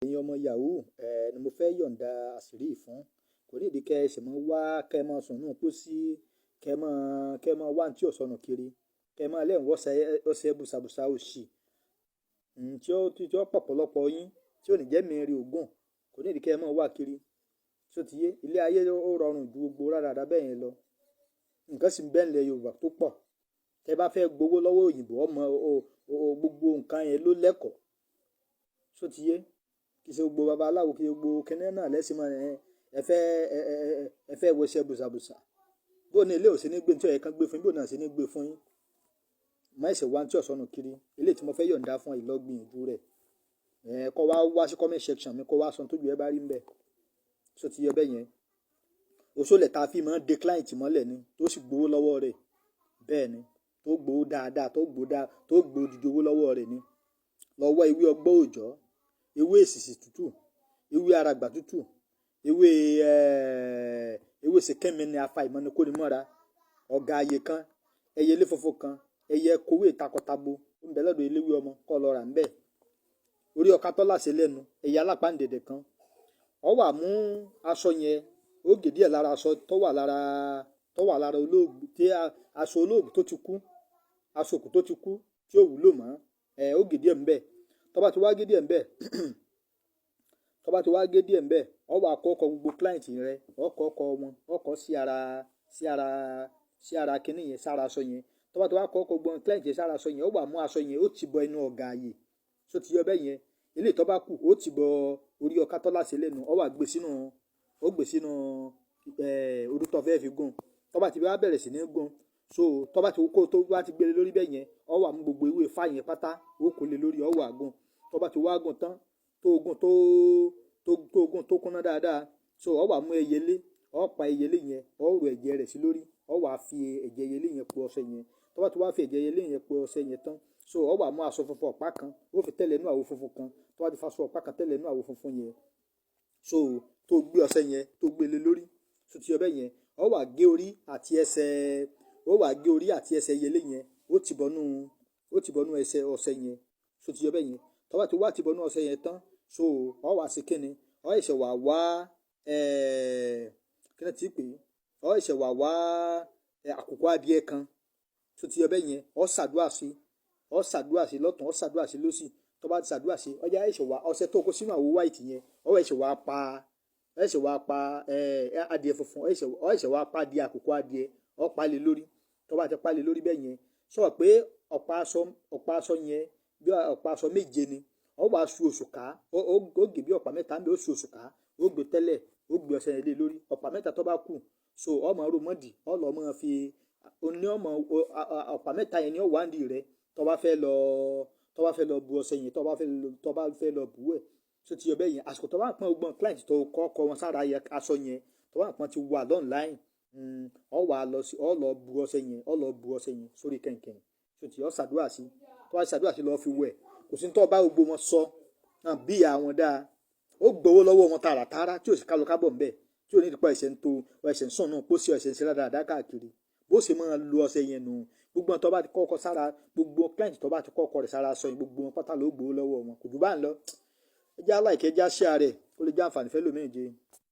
Ẹ̀yin ọmọ yahoo ẹ̀ ni mo fẹ́ yọ̀ǹda àṣírí yìí fún. Kò ní ìdí kẹ́ ẹ sì mọ́ wá, kẹ́ ẹ mọ́ sùn nù pósí, kẹ́ ẹ mọ́ wá ní tí ò sọnù kiri, kẹ́ ẹ mọ́ lẹ́yìn wọ́sẹ̀ ọ̀sẹ̀ bùsàbùsà òṣì tí ó pọ̀pọ̀lọpọ̀ yín tí ò ní jẹ́ mi rí ògùn. Kò ní ìdí kẹ́ ẹ mọ́ wá kiri. Tó ti yé, ilé ayé ó rọrùn ju gbogbo rádaràda bẹ́ẹ̀ yẹn lọ. Nǹkan sì ń bẹ nílẹ̀ Yorùbá tó pọ̀. Tẹ́ bá fẹ́ gbowó lọ́wọ́ òyìnbó, ọmọ gbogbo nǹkan yẹn ló lẹ́kọ̀ọ́. Tó ti yé, kì í ṣe gbogbo babaláwo, kì í ṣe gbogbo kinní náà lẹ́sìn mọ́ ẹ fẹ́ wọṣẹ́ bùsàbùsà. Bó ní ilé òsì ní gbé tí ó yẹ kán gbé fún yín, bó náà sì ní gbé fún yín. Má ṣe wá tí ọ̀sọ́nù kiri. Eléyìí tí mo fẹ́ yọ̀ǹda fún ẹ, lọ gbìyànjú rẹ̀. Ẹ kó wá wá sí comment section mi, kó wá sọ tójú ẹ bá rí ń bẹ̀. Tó ti yẹ bẹ́ẹ̀ yẹn, òṣòlẹ̀ tá a fi máa ń de client mọ́lẹ̀ ni, tó sì gbowó lọ́wọ́ rẹ̀. Bẹ́ẹ̀ ni, tó gbowó dáadáa, tó gbowó dáa, tó gbowó dídí owó lọ́wọ́ rẹ̀ ni. Lọ́wọ́ ewé ọgbọ́ òòjọ́, ewé èsìsì tútù, ewé aràgbà tútù, ewé sèkémi ni afa ìmọ̀ni kó ni mọ́ra, ọ̀gá ààyè kan, ẹyẹ ilé funfun kan, ẹyẹ kowé takọtabo ń bẹ lọ́dọ̀ eléwé ọmọ, kọ́ lọ rà ń bẹ̀. Orí ọ̀ka tọ́lá ṣe lẹ́nu, ẹyẹ alápáǹdẹ̀dẹ̀ kan. Ọ wà mú aṣọ yẹn, ó gé díẹ̀ lára aṣọ tó wà lára olóògbé, tí aṣọ olóògbé tó ti kú, aṣọ òkú tó ti kú tí ò wúlò mọ́ ẹ. Ó gé díẹ̀ ńbẹ̀. Tó bá ti wá gé díẹ̀ ńbẹ̀, tó bá ti wá gé díẹ̀ ńbẹ̀, ọ wà kó ọkọ̀ gbogbo client rẹ, ọ kọ ọkọ̀ wọn, ọ kọ sí ara kinní yẹn, sára aṣọ yẹn. Tó bá ti wá kọ ọkọ̀ gbogbo client yẹn sára aṣọ yẹn, ó wà mú aṣọ yẹn, ó ti bọ inú ọ̀gá ààyè. Tó ti yọ bẹ́ẹ̀ yẹn, eléyìí tó bá kù, ó ti bọ orí ọ̀ká tọ́lá sí lẹ́nu, ọ wà gbé sínú, ó gbé sínú odó tó fẹ́ fi gún. Tó bá ti wá bẹ̀rẹ̀ sí ní gún, so tó bá ti kó, tó bá ti gbélé lórí bẹ́ẹ̀ yẹn, ọ wà mú gbogbo ewé ifá yẹn pátá, ó kó lé lórí, ọ wà gún. Tó bá ti wá gún tán, tó gún, tó gún tó kúnná dáadáa, so ọ wà mú ẹyẹlé, ọ pa ẹyẹlé yẹn, ọ rò ẹ̀jẹ̀ rẹ̀ sí lórí, ọ wà fi ẹ̀jẹ̀ ẹyẹlé yẹn po ọṣẹ yẹn. Tó bá ti wá fi ẹ̀jẹ̀ ẹyẹlé yẹn po ọṣẹ yẹn tán, so ọ wà mú aṣọ funfun ọ̀pá kan, ó fi tẹ́lẹ̀ inú àwo funfun kan. Tó bá ti fa aṣọ ọ̀pá kan tẹ́lẹ̀ inú àwo funfun yẹn, so tó gbé ọṣẹ yẹn, tó gbé lé lórí, tó ti yọ bẹ́ẹ̀ yẹn, ọ wà gé orí àti ẹsẹ̀, ó wà gé orí àti ẹsẹ̀ ẹyẹlé yẹn, ó ti bọnú ẹsẹ̀ ọṣẹ yẹn. Tó ti yọ bẹ́ẹ̀ yẹn, tó bá ti wá ti bọnú ọṣẹ yẹn tán, so ọ wà sí kíni, ọ ṣẹ̀ṣẹ̀ wà wá kíni tí pè é, ọ ṣẹ̀ṣẹ̀ wà wá àkùkọ adìẹ kan. Tó ti yọ bẹ́ẹ̀ yẹn, ọ ṣàdúrà sí, ọ ṣàdúrà sí lọ́tùn, ọ ṣàdúrà sí lósì. Tó bá ti ṣàdúrà sí, ọjà ẹ̀ṣẹ̀ wà ọṣẹ tó kó sínú àwo white yẹn, ọ ṣẹ̀ṣẹ̀ wà pa, ọ ṣẹ̀ṣẹ̀ wà pa adìẹ funfun, ọ ṣẹ̀ṣẹ̀ wà pa adìẹ, àkùkọ adìẹ, ọ pa lé lórí. Tó bá ti pa lé lórí bẹ́ẹ̀ yẹn, sọ pé ọ̀pá aṣọ yẹn, bí ọ̀pá aṣọ méje ni, ọ wàá su òṣùká, ó gé bí ọ̀pá mẹ́ta ń bẹ, ó su òṣùká, ó gbé tẹ́lẹ̀, ó gbé ọṣẹ yẹn lé lórí. Ọ̀pá mẹ́ta tó bá kù, so ọmọ ro mọ́dì, ọ lọ máa fi oní ọmọ ọ̀pá mẹ́ta yẹn ní ọ̀wá ń di rẹ. Tó bá fẹ́ lọ bu ọṣẹ yẹn, tó bá fẹ́ lọ bù ẹ̀. Tó ti yọ bẹ́ẹ̀ yẹn, àsìkò tó bá pọ́n gbọ́n client tó kọ́ kọ́ wọn sára aṣọ yẹn, tó bá pọ́n ti wà online, ọ wà lọ sí, ọ lọ bu ọṣẹ yẹn, ọ lọ bu ọṣẹ yẹn sórí kẹ̀kẹ́. Tó ti ọ ṣàdúrà sí, tó bá ṣàdúrà sí, lọ fi wẹ̀. Kò sí ní tó bá gbogbo wọn sọ náà bí àwọn dáa, ó gbowó lọ́wọ́ wọn tààràtààrà, tí ò sì kálọ kábọ̀ ńbẹ̀, tí ò ní ìdípa ẹ̀sẹ̀ ń to ẹ̀sẹ̀ ń sùn náà pósí, ẹ̀sẹ̀ ń ṣe dáadáa káàkiri. Bó ṣe máa lo ọṣẹ yẹn nù. Gbogbo wọn tó bá ti kọ́kọ́ sára, gbogbo client tó bá ti kọ́kọ́ rẹ̀ sára aṣọ yẹn, gbogbo wọn pátá ló gbowó lọ́wọ́ wọn. Kò jù bá ń lọ. Ẹ já like, ẹ já share rẹ̀, kó lè jẹ́ àǹfààní fẹ́ lómi jẹ.